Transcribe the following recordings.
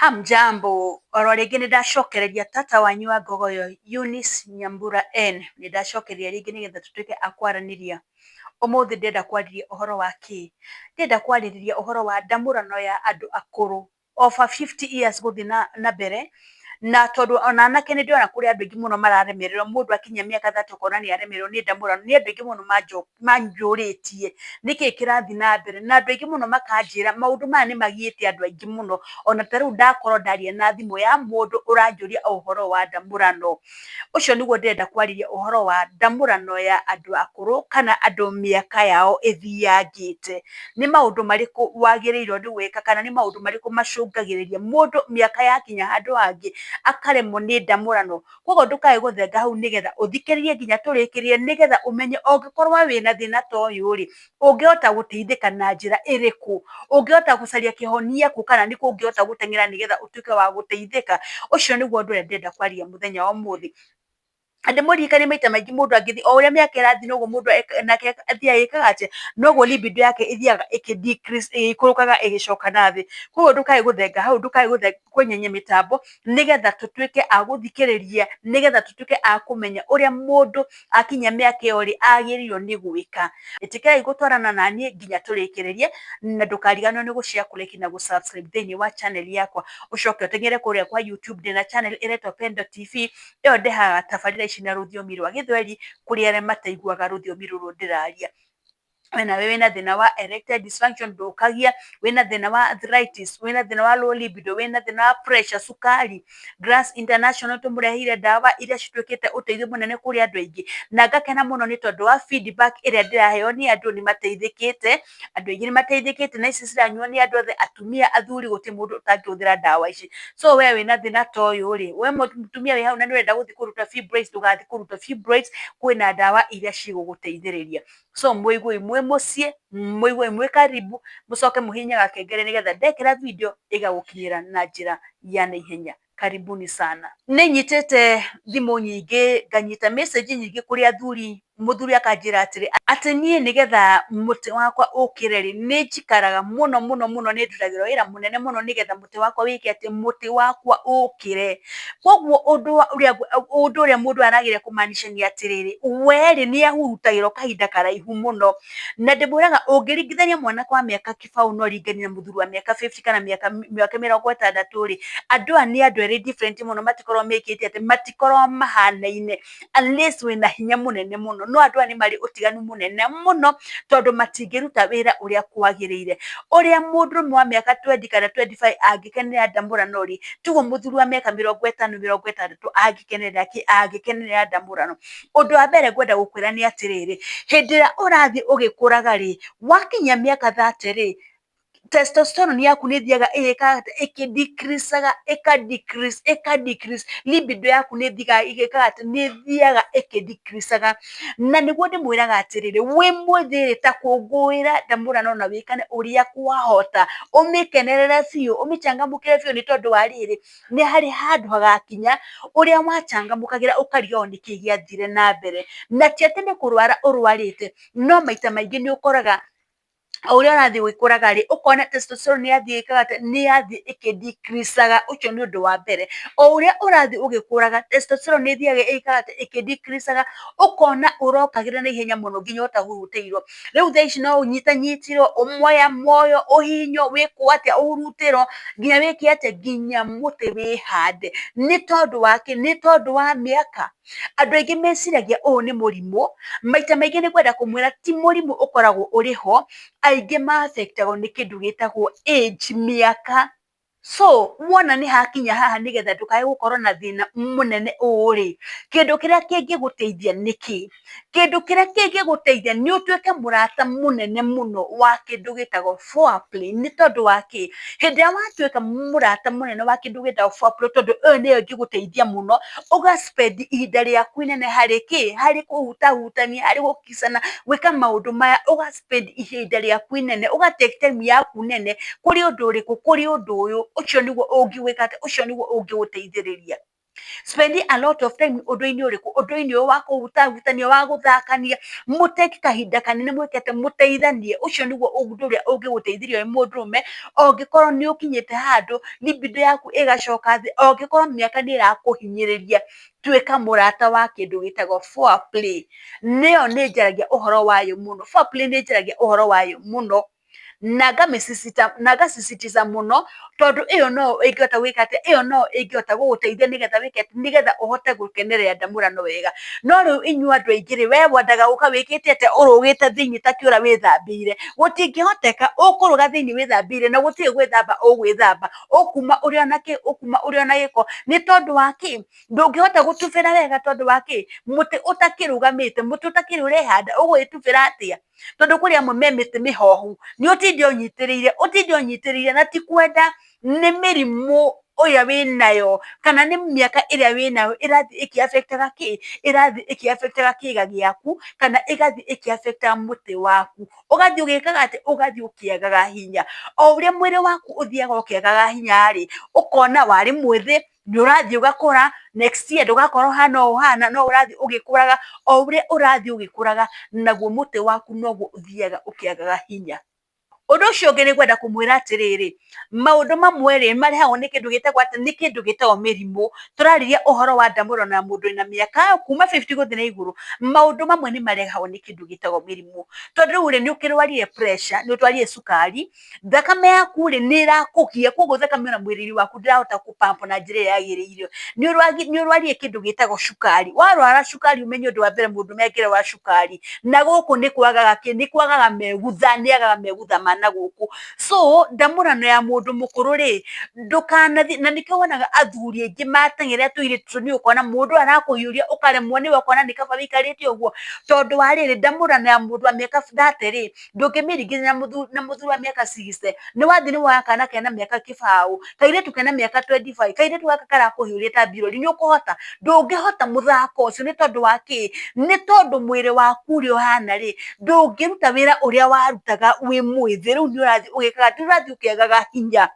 Hamjambo, oro rĩngĩ nĩ ndacokereria tata wanyu wa Ngogoyo Eunice Nyambura N, nĩ ndacokereria rĩngĩ nĩgetha tũtuĩke a kwaranĩria. Ũmũthĩ ndĩrenda kwarĩria ũhoro wa kĩ? Ndĩrenda kwarĩrĩria ũhoro wa ndamũrano ya andũ akũrũ over 50 years gũthiĩ na mbere, na tondũ ona anake nĩ ndĩrona kũrĩ andũ aingĩ mũno mararemererwo, mũndũ akinyia mĩaka 30 ũkona nĩ aremererwo nĩ ndamũrano. Nĩ andũ aingĩ mũno manjũrĩtie nĩkĩ kĩrathiĩ na mbere, na andũ aingĩ mũno makanjĩra maũndũ maya nĩ magiĩte andũ aingĩ mũno. Ona ta rĩu ndakorwo ndaria na thimũ ya mũndũ ũranjũria o ũhoro wa ndamũrano. Ũcio nĩguo ndĩrenda kwarĩria, ũhoro wa ndamũrano ya andũ akũrũ kana andũ mĩaka yao ĩthiangĩte. Nĩ maũndũ marĩkũ wagĩrĩirwo nĩ gwĩka kana nĩ maũndũ marĩkũ macũngagĩrĩria mũndũ mĩaka yakinya handũ hangĩ akaremwo nĩ ndamũrano? Koguo ndũkae gũthenga hau nĩgetha ũthikĩrĩrie nginya tũrĩkĩrĩrie, nĩgetha ũmenye ũngĩkorwo wĩna thĩna ta ũyũ rĩ, ũngĩhota gũteithĩka na njĩra ĩrĩkũ, ũngĩhota gũcaria kĩhonia kũ, kana nĩkũ ũngĩhota gũteng'era nĩgetha ũtuĩke wa gũteithĩka. Ũcio nĩguo ũndũ ũrĩa ndĩrenda kwaria mũthenya wa ũmũthĩ. Na ndĩmũririkanie, maita maingĩ mũndũ angĩthiĩ o ũrĩa mĩaka ĩrathiĩ, noguo mũndũ nake athiaga ĩkaga atĩa, noguo libido yake ĩthiaga ĩkĩ decrease, ĩgĩikũrũkaga ĩgĩcoka na thĩ. Koguo ndũkae gũthenga hau, ndũkae kwenyenya mĩtambo, nĩgetha tũtuĩke a gũthikĩrĩria, nĩgetha tũtuĩke a kũmenya ũrĩa mũndũ akinyia mĩaka ĩyo rĩ agĩrĩirwo nĩ gwĩka. Ĩtĩkĩrai gũtwarana na niĩ nginya tũrĩkĩrĩrie, na ndũkariganĩrwo nĩ gũ-share, kũ-like na gũ-subscribe thĩinĩ wa channel yakwa. Ũcoke ũteng'ere kũrĩa kwa YouTube, ndĩna channel ĩretwo Pendo TV, ĩyo ndehaga tabarĩra ici na rũthiomi rwa Gĩthweri kũrĩ arĩa mataiguaga rũthiomi rũrũ ndĩraria. We nawe wĩna thĩna wa erectile dysfunction, ndũkagia, wĩna thĩna wa arthritis, wĩna thĩna wa low libido, wĩna thĩna wa pressure, cukari, Glass International tũmũreheire ndawa iria cituĩkĩte ũteithio mũnene kũrĩ andũ aingĩ, na ngakena mũno nĩ tondũ wa feedback ĩrĩa ndĩraheo nĩ andũ. Nĩ mateithĩkĩte, andũ aingĩ nĩ mateithĩkĩte, na ici ciranyuo nĩ andũ othe, atumia, athuri, gũtirĩ mũndũ ũtangĩhũthĩra ndawa ici. So we wĩna thĩna ta ũyũ rĩ, we mũtumia wĩ hau na nĩ ũrenda gũthiĩ kũruta fibroids, ndũgathiĩ kũruta fibroids, kwĩna ndawa iria cigũgũteithĩrĩria. So mũigue mwĩ mũciĩ, mũigue mwĩ karibu, mũcoke mũhihinye gakengere nĩgetha ndekĩra video ĩgagũkinyĩra na njĩra ya naihenya. Karibuni sana. Nĩ nyitĩte thimũ nyingĩ, nganyita message nyingĩ kũrĩ athuri. Mũthuri akanjĩra atĩrĩ, atĩ niĩ nĩgetha mũtĩ wakwa ũkĩre rĩ, nĩ njikaraga mũno mũno mũno, nĩ ndutagĩrwo wĩra mũnene mũno nĩgetha mũtĩ wakwa wĩke atĩ, mũtĩ wakwa ũkĩre. Koguo ũndũ ũrĩa mũndũ arageria kũmaanisha nĩ atĩrĩrĩ, we rĩ, nĩ ahurutagĩrwo kahinda karaihu mũno. Na ndĩmwĩraga, ũngĩringithania mwanake wa mĩaka 20 na ũringithanie na mũthuri wa mĩaka 50 kana mĩaka 60 rĩ, andũ aya nĩ andũ erĩ different mũno, matikoragwo mekĩte atĩ, matikoragwo mahanaine unless wĩna hinya mũnene mũno, no andũ aya nĩ marĩ ũtiganu mũnene mũno tondũ matingĩruta wĩra ũrĩa kwagĩrĩire. Ũrĩa mũndũrũme wa mĩaka 20 kana 25 angĩkenerera ndamũrano rĩ, tiguo mũthuri wa mĩaka 50, 60 angĩkenerera kĩ, angĩkenerera ndamũrano. Ũndũ wa mbere ngwenda gũkwĩra nĩ atĩrĩrĩ, hĩndĩ ĩrĩa ũrathiĩ ũgĩkũraga rĩ, wakinyia mĩaka 30 rĩ, testosterone yaku nĩ ĩthiaga ĩgĩkaga ĩkĩ decreasaga, ĩka decrease, ĩka decrease. Libido yaku nĩ ĩthiaga ĩgĩkaga atĩ, nĩ ĩthiaga ĩkĩ decreasaga. Na nĩguo ndĩmwĩraga atĩrĩrĩ, wĩ mwĩthĩ rĩ, ta kũngũĩra ndamũrano na wĩkane ũrĩa kwahota, ũmĩkenerere biũ, ũmĩcangamũkĩre biũ, nĩ tondũ wa rĩrĩ, nĩ harĩ handũ hagakinya ũrĩa wachangamũkagĩra ũkarigwo nĩkĩ gĩathire na mbere. Na ti atĩ nĩ kũrwara ũrwarĩte, no maita maingĩ nĩ ũkoraga o ũrĩa ũrathiĩ ũgĩkũraga rĩ, ũkona testosterone nĩ yathiĩ ĩkaga atĩ, nĩ yathiĩ ĩkĩ decreasaga. Ũcio nĩ ũndũ wa mbere. O ũrĩa ũrathiĩ ũgĩkũraga, testosterone nĩ ĩthiaga ĩkaga atĩ, ĩkĩ decreasaga, ũkona ũrokagĩra na ihenya mũno nginya ũtahurutĩirwo. Rĩu thaa ici no ũnyitanyitirwo, ũmoyamoyo, ũhihinywo, wĩkwo atĩa, ũhurutĩrwo nginya wĩke atĩa, nginya mũtĩ wĩhande. Nĩ tondũ wa kĩ? Nĩ tondũ wa mĩaka. Andũ aingĩ meciragia ũyũ nĩ mũrimũ. Maita maingĩ nĩ kwenda kũmwĩra ti mũrimũ ũkoragwo ũrĩ ho, aingĩ ma affectagwo nĩ kĩndũ gĩtagwo age, mĩaka. So wona nĩ hakinya haha, nĩgetha ndũkae gũkorwo na thĩna mũnene ũũ rĩ, kĩndũ kĩrĩa kĩngĩgũteithia nĩ kĩ? Kĩndũ kĩrĩa kĩngĩgũteithia nĩ ũtuĩke mũrata mũnene mũno wa kĩndũ gĩtagwo foreplay. Nĩ tondũ wa kĩ? Hĩndĩ ĩrĩa watuĩka mũrata mũnene wa kĩndũ gĩtagwo foreplay, tondũ ĩyo nĩyo ĩngĩgũteithia mũno, ũga spend ihinda rĩaku inene harĩ kĩ? Harĩ kũhutahutania, harĩ gũkicana, gwĩka maũndũ maya, ũga spend ihinda rĩaku inene, ũga take time yaku nene kũrĩ ũndũ ũrĩkũ? Kũrĩ ũndũ ũyũ. Ũcio nĩguo ũngĩwĩka atĩ, ũcio nĩguo ũngĩgũteithĩrĩria. Spend a lot of time ũndũ-inĩ ũrĩkũ? Ũndũ-inĩ ũyũ wa kũhutahutania, wa gũthakania, mũtake kahinda kanene mwĩke atĩ, mũteithanie. Ũcio nĩguo ũndũ ũrĩa ũngĩgũteithĩrĩria wĩ mũndũrũme, ũngĩkorwo nĩ ũkinyĩte handũ libido yaku ĩgacoka thĩ, ũngĩkorwo mĩaka nĩ ĩrakũhinyĩrĩria, tuĩka mũrata wa kĩndũ gĩtagwo foreplay. Nĩyo nĩ njaragia ũhoro wayo mũno. Foreplay nĩ njaragia ũhoro wayo mũno na ngasisitiza mũno, tondũ ĩyo no ĩngĩhota gwĩka atĩa, ĩyo no ĩngĩhota gũgũteithia nĩgetha wĩke atĩ, nĩgetha ũhote gũkenerera ndamũrano wega. No rĩu inyuĩ andũ aingĩ rĩ, we wendaga gũka wĩkĩte atĩa, ũrũgĩte thĩiniĩ ta kĩũra wĩthambĩire. Gũtingĩhoteka, ũkũrũga thĩiniĩ wĩthambĩire na gũtirĩ gwĩthamba ũgwĩthamba, ũkuma ũrĩ ona kĩ, ũkuma ũrĩ ona gĩko. Nĩ tondũ wa kĩ? Ndũngĩhota gũtubĩra wega tondũ wa kĩ? Mũtĩ ũtakĩrũgamĩte, mũtĩ ũtakĩrĩ ũrehanda, ũgũgĩtubĩra atĩa? Tondũ kũrĩ amwe me mĩtĩ mĩhohu, nĩ ũtinde ũnyitĩrĩire, ũtinde ũnyitĩrĩire na ti kwenda, nĩ mĩrimũ ĩrĩa wĩnayo kana nĩ mĩaka ĩrĩa wĩnayo ĩrathiĩ ĩkĩ affect aga kĩ? Ĩrathiĩ ĩkĩ affect aga kĩĩga gĩaku kana ĩgathiĩ ĩkĩ affect aga mũtĩ waku. Ũgathiĩ ũgĩkaga atĩ, ũgathiĩ ũkĩagaga hinya. O ũrĩa mwĩrĩ waku ũthiaga ũkĩagaga hinya rĩ, ũkona warĩ mwĩthĩ, nĩ ũrathiĩ ũgakũra, next year ndũgakorwo ũhana ũũ ũhana, no ũrathiĩ ũgĩkũraga, o ũrĩa ũrathiĩ ũgĩkũraga, naguo mũtĩ waku noguo ũthiaga ũkĩagaga hinya. Ũndũ ũcio ũngĩ nĩ ngwenda kũmwĩra atĩrĩrĩ, maũndũ mamwe rĩ, marehagwo nĩ kĩndũ gĩtagwo atĩ, nĩ kĩndũ gĩtagwo mĩrimũ. Tũrarĩria ũhoro wa ndamũrano ya mũndũ wĩna mĩaka kuma 50 gũthiĩ na igũrũ, maũndũ mamwe nĩ marehagwo nĩ kĩndũ gĩtagwo mĩrimũ. Tondũ rĩu rĩ, nĩ ũkĩrwarire pressure, nĩ ũrwarire cukari, thakame yaku rĩ, nĩ ĩrakũgia, koguo thakame ona mwĩrĩ-inĩ waku ndĩrahota kũ pump na njĩra ĩrĩa yagĩrĩire. Nĩ ũrwarire kĩndũ gĩtagwo cukari, warwara cukari ũmenye ũndũ wa mbere mũndũrũme angĩrwara cukari, na gũkũ nĩ kwagaga kĩ? Nĩ kwagaga megutha, nĩ agaga megutha ma na gũkũ. So ndamũrano ya mũndũ mũkũrũ rĩ, ndũkanathiĩ, na nĩkĩo wonaga athuri aingĩ mateng'eria tũirĩtu tũnini ũkona mũndũ ũyũ arakũhiũria ũkaremwo nĩwe ũkona nĩ kaba wĩikarĩte ũguo, tondũ wa rĩrĩ, ndamũrano ya mũndũ wa mĩaka 30 rĩ, ndũngĩmĩringithania na mũthuri wa mĩaka 60. Nĩ wathiĩ nĩ woya kana kena mĩaka 20, kairĩtu kena mĩaka 25, kairĩtu gaka karakũhiũria ta mbirũri, nĩ ũkũhota? Ndũngĩhota mũthako ũcio nĩ tondũ wa kĩ? Nĩ tondũ mwĩrĩ waku ũrĩa ũhana rĩ, ndũngĩruta wĩra ũrĩa warutaga wĩ mwĩthĩ, rĩu nĩ ũrathiĩ ũgĩkaga atĩ, nĩ ũrathiĩ ũkĩagaga hinya.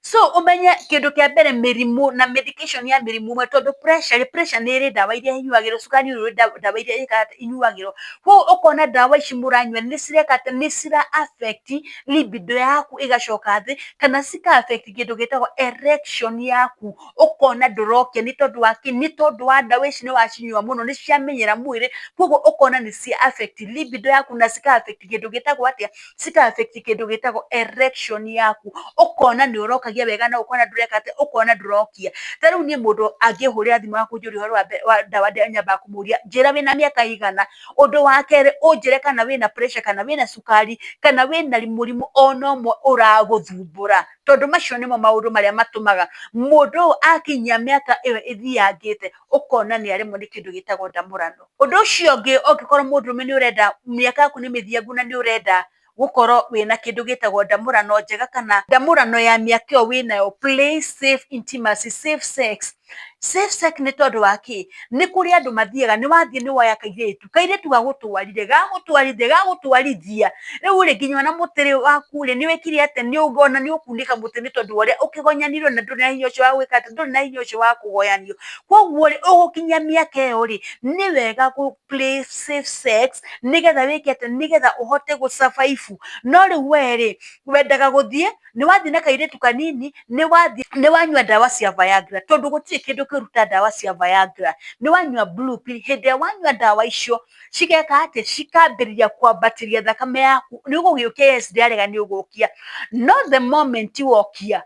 So ũmenye kĩndũ kĩa mbere mĩrimũ na medication ya mĩrimũ ĩmwe, tondũ pressure rĩ, pressure nĩ ĩrĩ ndawa iria ĩnyuagĩrwo, cukari nĩ ũrĩ ndawa iria ĩkaga atĩ inyuagĩrwo. Koguo ũkona ndawa ici mũranyua nĩ cireka atĩ, nĩ cira affect libido yaku ĩgacoka thĩ, kana cika affect kĩndũ gĩtagwo erection yaku, ũkona ndũrokia nĩ tondũ wa kĩ? Nĩ tondũ wa ndawa ici nĩ wacinyua mũno, nĩ ciamenyera mwĩrĩ, koguo ũkona nĩ cia affect libido yaku na cika affect kĩndũ gĩtagwo atĩa? Cika affect kĩndũ gĩtagwo erection yaku, ũkona nĩ ũrokagia wega na ũkona ndũreka atĩa, ũkona ndũrokia. Ta rĩu niĩ mũndũ angĩhũrĩra thimũ ya kũnjũria ũhoro wa ndawa nyambaga kũmũria, njĩra wĩna mĩaka ĩigana, ũndũ wa kerĩ ũnjĩre kana wĩna pressure kana wĩna cukari kana wĩna mũrimũ ona ũmwe ũragũthumbũra, tondũ macio nĩmo maũndũ marĩa matũmaga mũndũ ũyũ akinyia mĩaka ĩyo ĩthiangĩte ũkona nĩ aremwo nĩ kĩndũ gĩtagwo ndamũrano. Ũndũ ũcio ũngĩ, ũngĩkorwo mũndũrũme nĩ ũrenda, mĩaka yaku nĩ mĩthiangu na nĩ ũrenda gũkorwo wĩna kĩndũ gĩtagwo ndamũrano njega kana ndamũrano ya mĩaka ĩyo wĩnayo, play safe intimacy, safe sex. Safe sex nĩ tondũ wa kĩ? Nĩ kũrĩ andũ mathiaga, nĩ wathiĩ nĩ woya kairĩtu, kairĩtu gagũtwarire, gagũtwarithia, gagũtwarithia, rĩu rĩ, nginya ona mũtĩ waku rĩ, nĩ wĩkire atĩa, ona nĩ ũkunĩka mũtĩ nĩ tondũ wa ũrĩa ũkĩgonyanire na ndũrĩ na hinya ũcio wa gwĩka atĩ, ndũrĩ na hinya ũcio wa kũgoyanio. Koguo rĩ, ũgũkinyia mĩaka ĩyo rĩ, nĩ wega gũ play safe sex nĩgetha wĩke atĩa, nĩgetha ũhote gũ survive. No rĩu we rĩ, wendaga gũthiĩ, nĩ wathiĩ na kairĩtu kanini, nĩ wathiĩ, nĩ wanyua ndawa cia Viagra, tondũ gũtirĩ kĩndũ kĩũru ta ndawa cia Viagra. Nĩ wanyua blue pill, hĩndĩ ĩrĩa wanyua ndawa icio, cigeka atĩa? Cikambĩrĩria kwambatĩria thakame yaku, nĩ ũgũgĩũkia, yes ndirarega nĩ ũgũkia, no the moment wokia,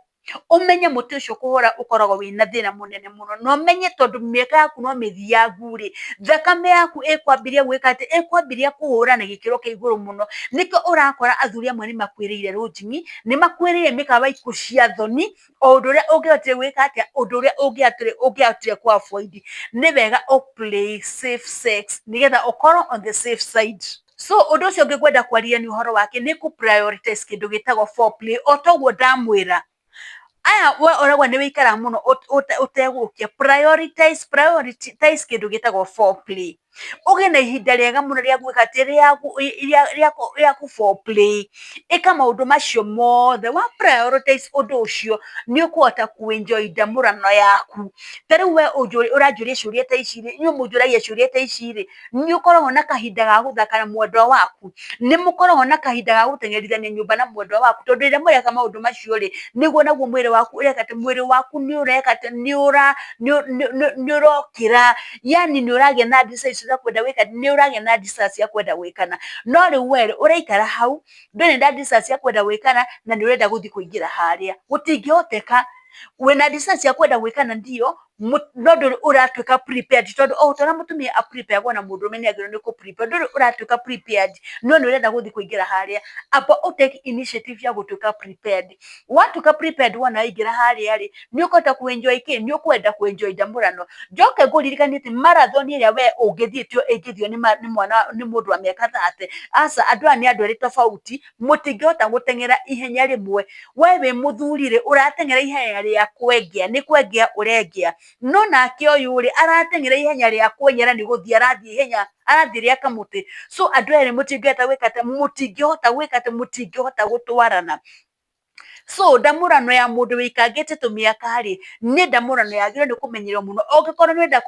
ũmenye mũtĩ ũcio kũhũra ũkoragwo wĩna thĩna mũnene mũno, na ũmenye tondũ mĩaka yaku no mĩthiangu rĩ, thakame yaku ĩkwambĩrĩria gwĩka atĩ, ĩkwambĩrĩria kũhũra na gĩkĩro kĩa igũrũ mũno. Nĩkĩo ũrakora athuri amwe nĩ makuĩrĩire lodging, nĩ makuĩrĩire mĩkawa ikũ cia thoni, o ũndũ ũrĩa ũngĩahotire gwĩka atĩa, ũndũ ũrĩa ũngĩahotire kũ avoid. Nĩ wega ũ play safe sex nĩgetha ũkorwo on the safe side. So ũndũ ũcio ũngĩ ngwenda kwaria nĩ ũhoro wake nĩ kũ prioritize kĩndũ gĩtagwo foreplay, o toguo ndamwĩra. Aya we ũrauga nĩ wĩikaraga mũno ũtegũkia, prioritize, prioritize kĩndũ gĩtagwo foreplay. Ũgĩe na ihinda rĩega mũno rĩa gwĩka atĩ, rĩa kũ foreplay. Ĩka maũndũ macio mothe, wa prioritize ũndũ ũcio, nĩ ũkũhota kũ enjoy ndamũrano yaku. Ta rĩu we ũranjũria ciũria ta ici rĩ, inyuĩ mũnjũragia ciũria ta ici rĩ, nĩ ũkoragwo na kahinda ga gũthaka na mwendwa waku? Nĩ mũkoragwo na kahinda ga gũteng'erithania nyũmba na mwendwa waku? Tondũ rĩrĩa mũreka maũndũ macio rĩ, nĩguo naguo mwĩrĩ waku ũreka atĩ, mwĩrĩ waku nĩ ũreka atĩ, nĩ ũrokĩra, yani nĩ ũragĩa na desire cia kwenda gwĩka, nĩ ũragĩa na desire cia kwenda gwĩkana. No rĩu we rĩ, ũraikara hau, ndũrĩ na desire cia kwenda gwĩkana, na nĩ ũrenda gũthiĩ kũingĩra harĩa, gũtingĩhoteka. Wĩna desire cia kwenda gwĩkana ndio, no ndũrĩ ũratuĩka prepared, tondũ o ta ũrĩa mũtumia a prepare agwo na mũndũrũme nĩ agĩrĩirwo nĩ kũ prepare, ndũrĩ ũratuĩka prepared, no nĩ ũrenda gũthiĩ kũingĩra harĩa. Amba ũ take initiative ya gũtuĩka prepared. Watuĩka prepared wona waingĩra harĩa rĩ, nĩ ũkũhota kũ enjoy kĩ? Nĩ ũkwenda kũ enjoy ndamũrano. Njoke ngũririkanie atĩ marathon ĩrĩa we ũngĩthiĩ tiyo ĩngĩthio nĩ mwana, nĩ mũndũ wa mĩaka 30. Aca, andũ aya nĩ andũ erĩ tofauti, mũtingĩhota gũteng'era ihenya rĩmwe. We wĩ mũthuri rĩ, ũrateng'era ihenya rĩa kwengea, nĩ kwengea ũrengea. No nake ũyũ rĩ, arateng'era ihenya rĩa kwenyera, nĩ gũthiĩ arathiĩ ihenya, arathiĩ rĩa kamũtĩ. So andũ erĩ mũtingĩhota gwĩka atĩ, mũtingĩhota gwĩka atĩ, mũtingĩhota gũtwarana. So ndamũrano ya mũndũ wĩikangĩte tũmĩaka rĩ, nĩ ndamũrano yagĩrĩirwo nĩ kũmenyererwo mũno. Ũngĩkorwo nĩ ũrenda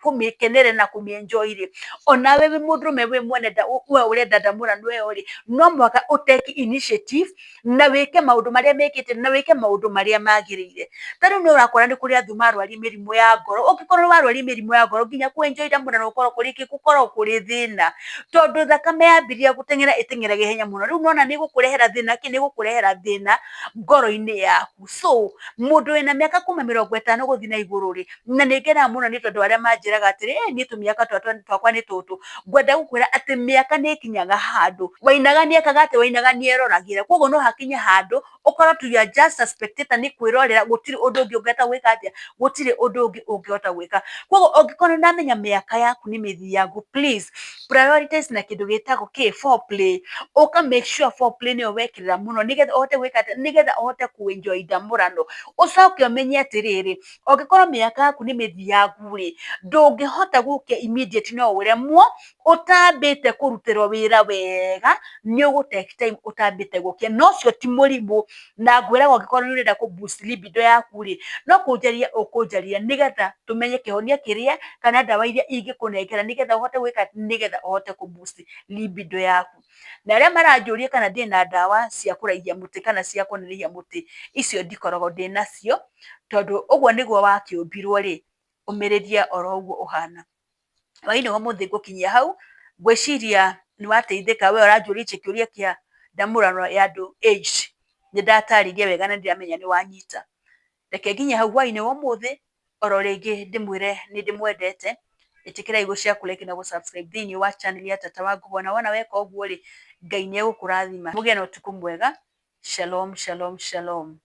kũmĩkenerera na kũmĩ enjoy rĩ, onawe wĩ mũndũrũme wĩ mwene we ũrenda ndamũrano ĩyo rĩ, no mũhaka ũ take initiative na wĩke maũndũ marĩa mekĩte na wĩke maũndũ marĩa magĩrĩire. Ta rĩu nĩ ũrakora nĩ kũrĩ andũ marwaria mĩrimũ ya ngoro, ũngĩkorwo nĩ warwaria mĩrimũ ya ngoro, nginya kũ enjoy ndamũrano gũkoragwo kũrĩ kĩ? Gũkoragwo kũrĩ thĩna, tondũ thakame yambĩrĩria gũteng'era ĩteng'eraga ihenya mũno. Rĩu nĩwona nĩ ĩgũkũrehera thĩna kĩ? Nĩ ĩgũkũrehera thĩna ngoro-inĩ yaku. So mũndũ wĩna mĩaka kuma 50 gũthiĩ na igũrũ rĩ, na nĩ ngenaga mũno nĩ tondũ arĩa manjĩraga atĩrĩ, ĩ niĩ tũmĩaka twakwa nĩ tũtũ, ngwenda gũkwĩra atĩ mĩaka nĩ ĩkinyaga handũ, Wainaga nĩ ekaga atĩ, Wainaga nĩ eroragĩra, koguo no hakinye handũ ũkorwo tu you are just a spectator, nĩ kwĩrorera, gũtirĩ ũndũ ũngĩ ũngĩhota gwĩka atĩa, gũtirĩ ũndũ ũngĩ ũngĩhota gwĩka. Koguo ũngĩkorwo nĩ ũramenya mĩaka yaku nĩ mĩthiangu, please prioritize na kĩndũ gĩtagwo kĩ? Foreplay. Ũka make sure foreplay nĩyo wekĩrĩra mũno, nĩgetha ũhote gwĩka atĩa? Nĩgetha ũhote kũ enjoy ndamũrano. Ũcoke ũmenye atĩrĩrĩ, ũngĩkorwo mĩaka yaku nĩ mĩthiangu rĩ, ndũngĩhota gũkia immediate, no ũremwo ũtambĩte kũrutĩrwo wĩra wega, nĩ ũgũ take time ũtambĩte gũkia, na ũcio ti mũrimũ. Na ngwĩraga ũngĩkorwo nĩ ũrenda kũ boost libido yaku rĩ, no kũnjaria ũkũnjaria, nĩgetha tũmenye kĩhonia kĩrĩa kana ndawa iria ingĩkũnengera, nĩgetha ũhote gwĩka, nĩgetha ũhote kũ boost libido yaku. Na arĩa maranjũria kana ndĩna ndawa cia kũraihia mũtĩ kana cia kũnenehia mũtĩ, icio ndikoragwo ndĩnacio, tondũ ũguo nĩguo wakĩũmbirwo rĩ, ũmĩrĩria oro ũguo ũhana. Hwaĩ-inĩ wa ũmũthĩ ngũkinyia hau, ngwĩciria nĩ wateithĩka we ũranjũrĩtie kĩũria kĩa ndamũrano ya andũ aged, nĩ ndatarĩria wega na ndĩramenya nĩ wanyita. Reke nginye hau hwaĩ-inĩ wa ũmũthĩ, oro rĩngĩ ndĩmwĩre nĩ ndĩmwendete. Ĩtĩkĩrai gũ share, kũ like na gũ subscribe thĩinĩ wa channel ya Tata wa Nguo, na wona weka ũguo rĩ, Ngai nĩ egũkũrathima. Mũgĩe na ũtukũ mwega. Shalom, shalom, shalom.